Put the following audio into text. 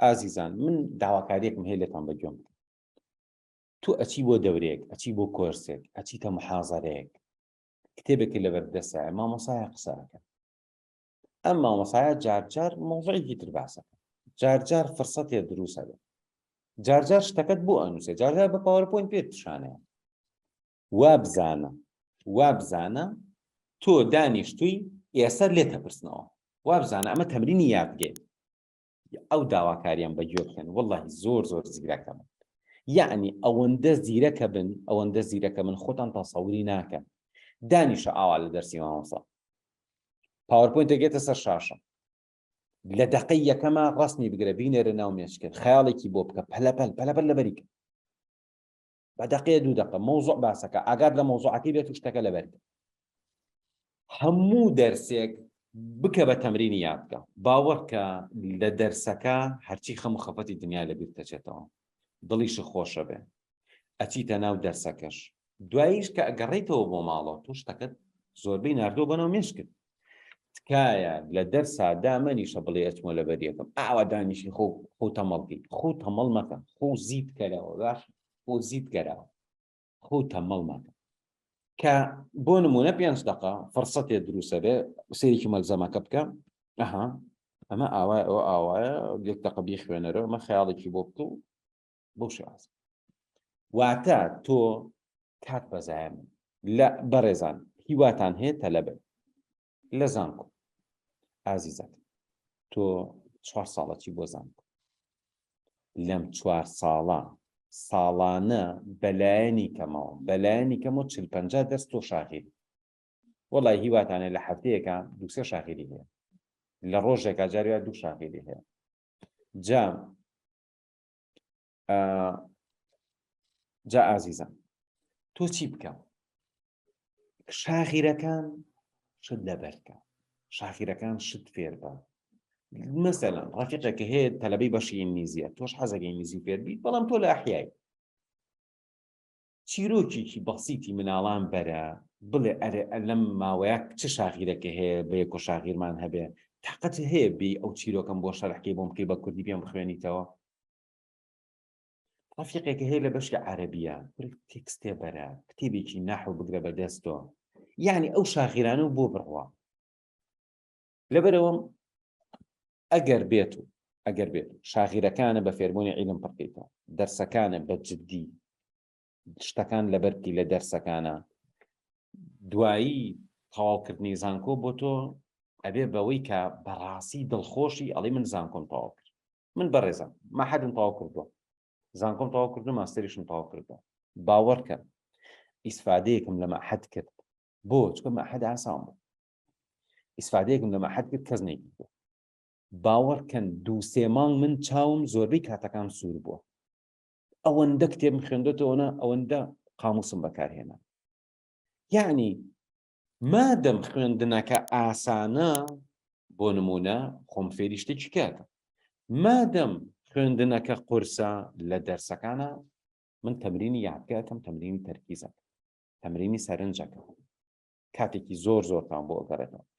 ئازیزان من داواکاریەکم هەیە لێتان بە گوێم بکەن. تۆ ئەچی بۆ دەورەیەک، ئەچی بۆ کۆرسێک، ئەچیتە محازەرەیەک، کتێبێکی لەبەر دەستایە، مامۆسایە قسە ئەکە. ئەم مامۆسایە جار جار مەوزوعێکی تر باسەکە، جار جار فرسەتێ دروستە بێت، جار جار شتەکەت بۆ ئەنووسێ، جار جار بە PowerPoint پێت پیشانەیە. وابزانە وابزانە تۆ دانیشتووی ئێستا لێتە پرسنەوە، وابزانە ئەمە تەمرینی یادگەیە. ئەو داواکاریان بە گوێ بکەن واللهی زۆر زۆر زیرەکە بن یعنی ئەوەندە زیرەکە بن ئەوەندە زیرەکە من خۆتان تەسەوری ناکەن دانیشە ئاوا لە دەرسی مامۆسا PowerPoint ێکێتە سەر شاشە لە دەقەی یەکەمە ڕسمی بگرە بینێرە ناو مێشکت خەیاڵێکی بۆ بکە پەلەپەل پەلەپەل لەبەری کە بە دەقەیە دوو دەقە مەوزوع باسەکە ئاگات لە مەوزوعەکەی بێت و شتەکە لەبەر هەموو دەرسێک بکە بە تەمرینی یادگە باوەڕکە لە دەرسەکە هەرچی خەم و خەفەتی دنیا لە بیر دەچێتەوە دڵیش خۆشە بێ ئەچیتە ناو دەرسەکەش دواییش کە ئەگەڕێیتەوە بۆ ماڵەوە تۆ شتەکەت زۆربەی ناردووە بەناو مێشکت تکایە لە دەرسا دامەنیشە بڵێ ئەچمۆ لەبەر یەکەم ئاوا دانیشی خۆ خۆ تەمەڵکەی خۆ تەمەڵ مەکە خۆ زیت کەرەوە باش خۆ زیت کەرەوە خۆ تەمەڵ مەکە کە بۆ نمونە پێنج دقە فرسەتێ دروستە بێ سەیرێکی مەلزەمەکە بکە ئەها ئەمە ئاوای ئەوە ئاوایە یەک دقە بیخوێنەرەوە ئەمە خەیاڵێکی بۆ بکە و بەو شێواز واتە تۆ کات بەزایە من لە بەڕێزان هیواتان هەیە تەلەبن لە زانکۆ ئازیزات تۆ چوار ساڵە چی بۆ زانکۆ لەم چوار ساڵە ساڵانە بەلایەنی کەمەوە بەلایەنی کەمەوە چل پ دەست تۆ شاغیری وەڵی هیواتانە لە هەفتەیەکە دوسێ شاغیری هەیە لە ڕۆژێکا جاریوە دوو شاغیری هەیە جا جا ئازیزم تۆ چی بکە شاغیرەکان شت لەبەرکە شاغیرەکان شت فێر بە مەسەلەن ڕەفیقێکە هەیە تەلەبەی بەشی ئینگلیزیە تۆش حەزەکەی ئینگلیزی فێر بیت بەڵام تۆ لە ئەحیای چیرۆکێکی بەسیتی مناڵان بەرە بڵێ ئەرێ لەم ماوەیە چ شاغیرەکە هەیە بە یەکۆ شاغیرمان هەبێ تاقەت هەیە بی ئەو چیرۆکەم بۆ شەرحکەی بۆم بکەی بە کوردی پێم بخوێنیتەوە ڕەفیقێکە هەیە لە بەشی عەرەبیە تێکستێ بەرە کتێبێکی ناحو بگرە بە دەستەوە یعنی ئەو شاغیرانە و بۆ بڕوا لەبەرەوە ئەگەر بێت و ئەگەر بێت شاغیرەکانە بە فێربوونی عیلم پڕکەیتەوە دەرسەکانە بە جدی شتەکان لەبەر بکەی لە دەرسەکانە دوایی تەواوکردنی زانکۆ بۆ تۆ ئەبێ بەوەی کە بەڕاستی دڵخۆشی ئەڵی من زانکۆم تەواو کرد من بەڕێزم مەحەدم تەواو کردووە زانکۆم تەواو کردو ماستەریشم تەواو کردووە باوەڕکە ئیسفادەیەکم لە مەحەد کرد بۆ چکە مەحەد ئاسان بوو ئیسفادەیەکم لە مەحەد کرد کەس نەیکردووە باوەڕکەن دوو سێ مانگ من چاوم زۆربەی کاتەکان سوور بووە ئەوەندە کتێبم خوێندۆتەوە نا ئەوەندە قاموسم بەکارهێنا یعنی مادەم خوێندنەکە ئاسانە بۆ نمونە خۆم فێری شتێکی کاتە مادەم خوێندنەکە قورسە لە دەرسەکانە من تەمرینی یادگەکەم تەمرینی تەرکیزەکە تەمرینی سەرنجەکە کاتێکی زۆر زۆرتان بۆ ئەگەڕێتەوە.